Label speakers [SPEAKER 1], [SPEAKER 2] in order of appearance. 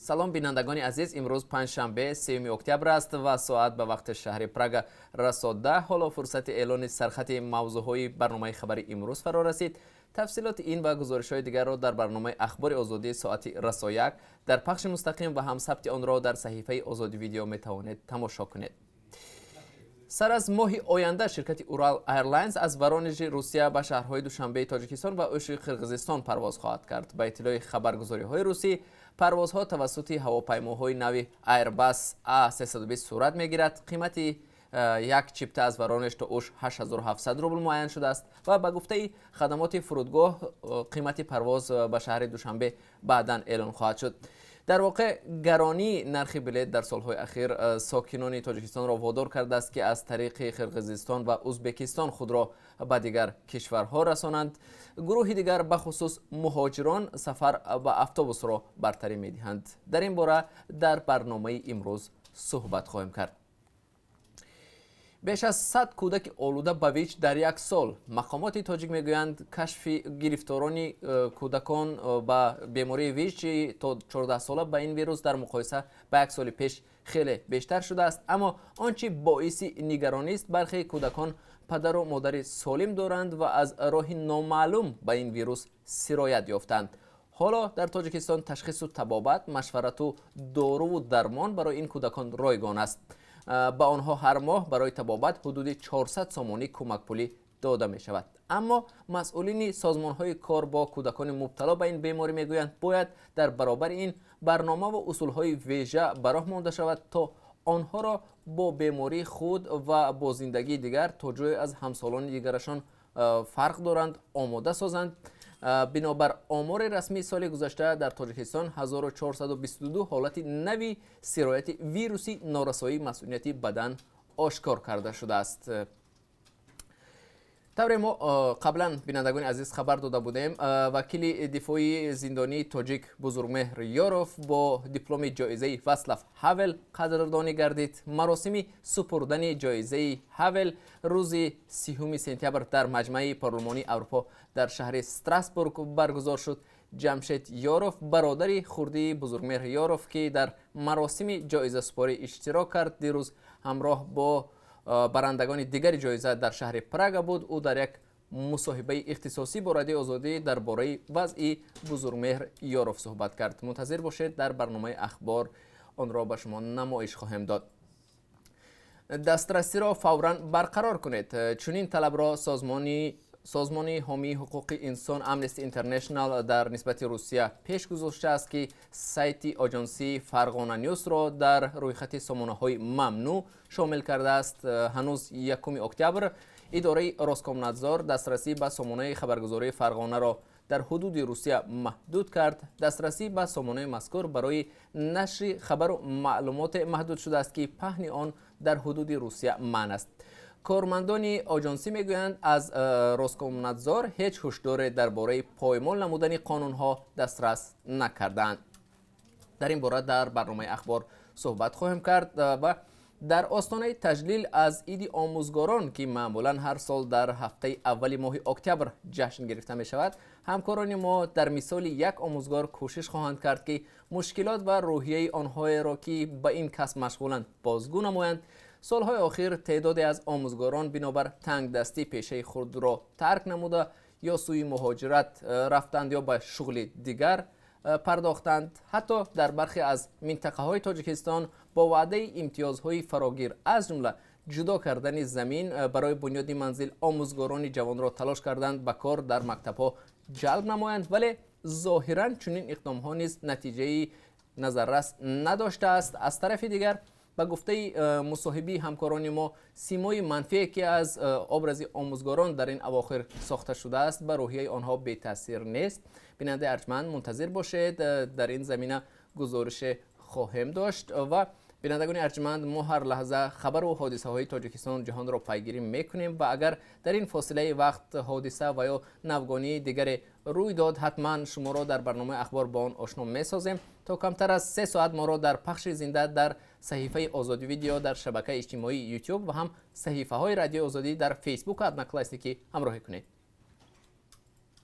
[SPEAKER 1] Салом, бинандагони азиз. Имрӯз панҷшанбе, 3 октябр аст ва соат ба вақти шаҳри Прага расо 10. Ҳоло фурсати эълони сархати мавзӯъҳои барномаи хабари имрӯз фаро расид. Тафсилоти ин ва гузоришҳои дигарро дар барномаи Ахбори Озодӣ соати расо 1 дар пахши мустақим ва ҳам сабти онро дар саҳифаи Озодӣ Видео метавонед тамошо кунед. Сар аз моҳи оянда ширкати Урал Airlines аз Воронежи Русия ба шаҳрҳои Душанбеи Тоҷикистон ва Ӯши Қирғизистон парвоз хоҳад кард. Ба иттилои хабаргузориҳои русӣ, парвозҳо тавассути ҳавопаймоҳои нави Airbus A320 сурат мегирад. Қимати як чипта аз Воронеж то Уш 8700 рубл муайян шудааст ва ба гуфтаи хадамоти фурудгоҳ, қимати парвоз ба шаҳри Душанбе баъдан эълон хоҳад шуд. Дар воқеъ, гаронии нархи билет дар солҳои ахир сокинони Тоҷикистонро водор кардааст, ки аз тариқи Қирғизистон ва Узбекистон худро ба дигар кишварҳо расонанд. Гурӯҳи дигар, бахусус муҳоҷирон, сафар ба автобусро бартарӣ медиҳанд. Дар ин бора дар барномаи имрӯз суҳбат хоҳем кард. Беш аз 100 кӯдаки олуда ба ВИЧ дар як сол. Мақомоти тоҷик мегӯянд, кашфи гирифторони кӯдакон ба бемории ВИЧ то 14 сола ба ин вирус дар муқоиса ба як соли пеш хеле бештар шудааст. Аммо он чи боиси нигаронист, бархе кӯдакон падару модари солим доранд ва аз роҳи номаълум ба ин вирус сироят ёфтанд. Ҳоло дар Тоҷикистон ташхису табобат, машварату доруву дармон барои ин кӯдакон ройгон аст. Ба онҳо ҳар моҳ барои табобат ҳудуди 400 сомонӣ кӯмакпулӣ дода мешавад. Аммо масъулини созмонҳои кор бо кӯдакони мубтало ба ин беморӣ мегӯянд, бояд дар баробари ин барномаву усулҳои вежа ба роҳ монда шавад, то онҳоро бо бемории худ ва бо зиндагии дигар, то ҷое аз ҳамсолони дигарашон фарқ доранд, омода созанд. Бинобар омори расмии, соли гузашта дар Тоҷикистон 1422 ҳолати нави сирояти вируси норасоии масунияти бадан ошкор карда шудааст. Тавре мо қаблан, бинандагони азиз, хабар дода будем, вакили дифоии зиндонии тоҷик Бузургмеҳр Ёров бо дипломи ҷоизаи Васлав Ҳавел қадрдонӣ гардид. Маросими супурдани ҷоизаи Ҳавел рӯзи 30 сентябр дар Маҷмаи Парлумонии Аврупо дар шаҳри Страсбург баргузор шуд. Ҷамшед Ёров, бародари хурдии Бузургмеҳр Ёров, ки дар маросими ҷоизасупорӣ иштирок кард, дирӯз ҳамроҳ бо барандагони дигари ҷоиза дар шаҳри Прага буд. Ӯ дар як мусоҳибаи ихтисосӣ бо Радиои Озодӣ дар бораи вазъи Бузургмеҳр Ёров суҳбат кард. Мунтазир бошед, дар барномаи ахбор онро ба шумо намоиш хоҳем дод. Дастрасиро фавран барқарор кунед. Чунин талабро созмони ҳомии ҳуқуқи инсон Amnesty International дар нисбати Русия пеш гузоштааст, ки сайти оҷонсии Фарғона Нюсро дар рӯйхати сомонаҳои мамнӯъ шомил кардааст. Ҳанӯз 1 октябр идораи Роскомнадзор дастрасӣ ба сомонаи хабаргузории Фарғонаро дар ҳудуди Русия маҳдуд кард. Дастрасӣ ба сомонаи мазкур барои нашри хабару маълумоте маҳдуд шудааст, ки паҳни он дар ҳудуди Русия манъ аст. Кормандони оҷонсӣ мегӯянд, аз Роскомнадзор ҳеҷ ҳушдоре дар бораи поймол намудани қонунҳо дастрас накардаанд. Дар ин бора дар барномаи ахбор суҳбат хоҳем кард. Ва дар остонаи таҷлил аз Иди омӯзгорон, ки маъмулан ҳар сол дар ҳафтаи аввали моҳи октябр ҷашн гирифта мешавад, ҳамкорони мо дар мисоли як омӯзгор кӯшиш хоҳанд кард, ки мушкилот ва рӯҳияи онҳоеро, ки ба ин касб машғуланд, бозгӯ намоянд. Солҳои охир теъдоде аз омӯзгорон бинобар тангдастӣ пешаи худро тарк намуда, ё сӯи муҳоҷират рафтанд, ё ба шуғли дигар пардохтанд. Ҳатто дар бархе аз минтақаҳои Тоҷикистон бо ваъдаи имтиёзҳои фарогир, аз ҷумла ҷудо кардани замин барои бунёди манзил, омӯзгорони ҷавонро талош карданд ба кор дар мактабҳо ҷалб намоянд, вале зоҳиран чунин иқдомҳо низ натиҷаи назаррас надоштааст. Аз тарафи дигар, ба гуфтаи мусоҳибии ҳамкорони мо, симои манфие, ки аз образи омӯзгорон дар ин авохир сохта шудааст, ба рӯҳияи онҳо бетаъсир нест. Бинандаи арҷманд, мунтазир бошед, дар ин замина гузорише хоҳем дошт. Ва бинандагони арҷманд, мо ҳар лаҳза хабару ҳодисаҳои Тоҷикистону ҷаҳонро пайгирӣ мекунем ва агар дар ин фосилаи вақт ҳодиса ва ё навгонии дигаре рӯй дод, ҳатман шуморо дар барномаи ахбор бо он ошно месозем. То камтар аз 3 соат моро дар пахши зинда дар саҳифаи Озодӣ Видео дар шабакаи иҷтимоии Ютуб ва ҳам саҳифаҳои Радиои Озодӣ дар Фейсбуку Одноклассники ҳамроҳӣ кунед.